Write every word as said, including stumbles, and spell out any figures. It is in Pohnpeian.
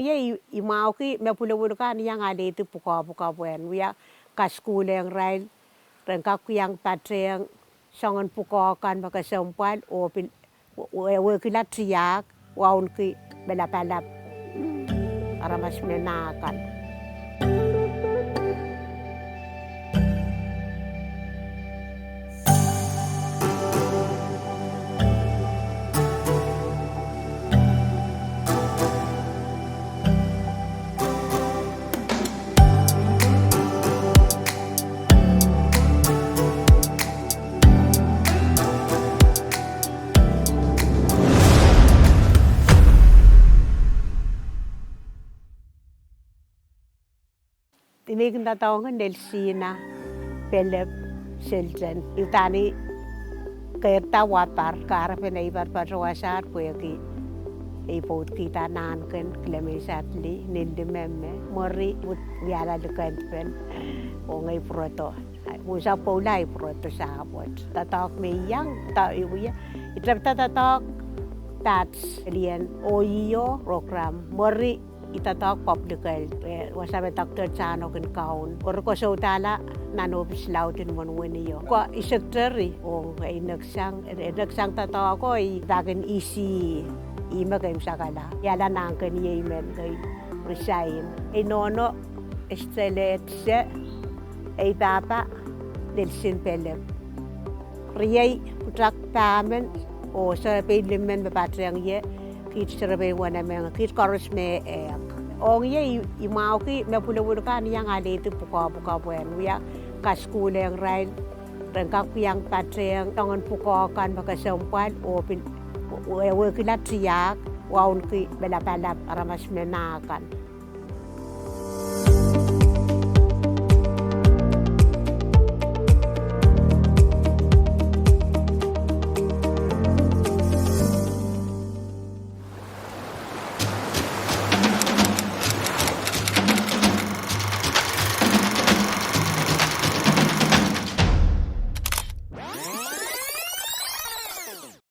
Iei i, i mwahuki me pwulopwul kan iang alehdi pwukoa pwukoa pwehn wia kasukuhlihong irail, ren kak iang patehng soangen pwukoa kan me kesempwal oh pil, we, wehwehkihla tiahk, wauneki me lapalap aramas me mah kan. I men kin doadoahngki Nelsina Pelep Selten. Udahn I keirda wapar, kahrepen ei patopato wasaht pwehki ei pwoudkihda nahnkihn Clemens Attlee, nin lime me mwuri uhd wiahla likendpen ong ei pwurodo. Unsek pwoula ei pwurodo sahpw wet. Doadoahk me I iang, da, I wie, I tepda doadoahk Pats Alien oh ih oh program. Mwuri I doadoahk public health, eh, wasa me Doctor Tsano kin kaun. Eri kosoudahla nan ohpis laud en imwen wenio. Ko I secretary ong ei neksang, eh, neksang doadoahk ko I pak en isi, ih me keimwsakala. Iala nahnkihn iei men kei resign. Ei nohno Estelle Edse, ei pahpa Nelson Pelep. Riei pwutak pahmen oh serepein limen me patehng ie, kiht serepein wenehmeng, kiht koaros me ehk. Ong ie I, I mwahuki me pwulopwul kan iang alehdi pwukoa pwukoa pwehn wia kasukuhlihong irail, ren kak iang patehng soangen pwukoa kan me kesempwal oh pil, we, wehwehkihla tiahk, wauneki me lapalap aramas me mah kan.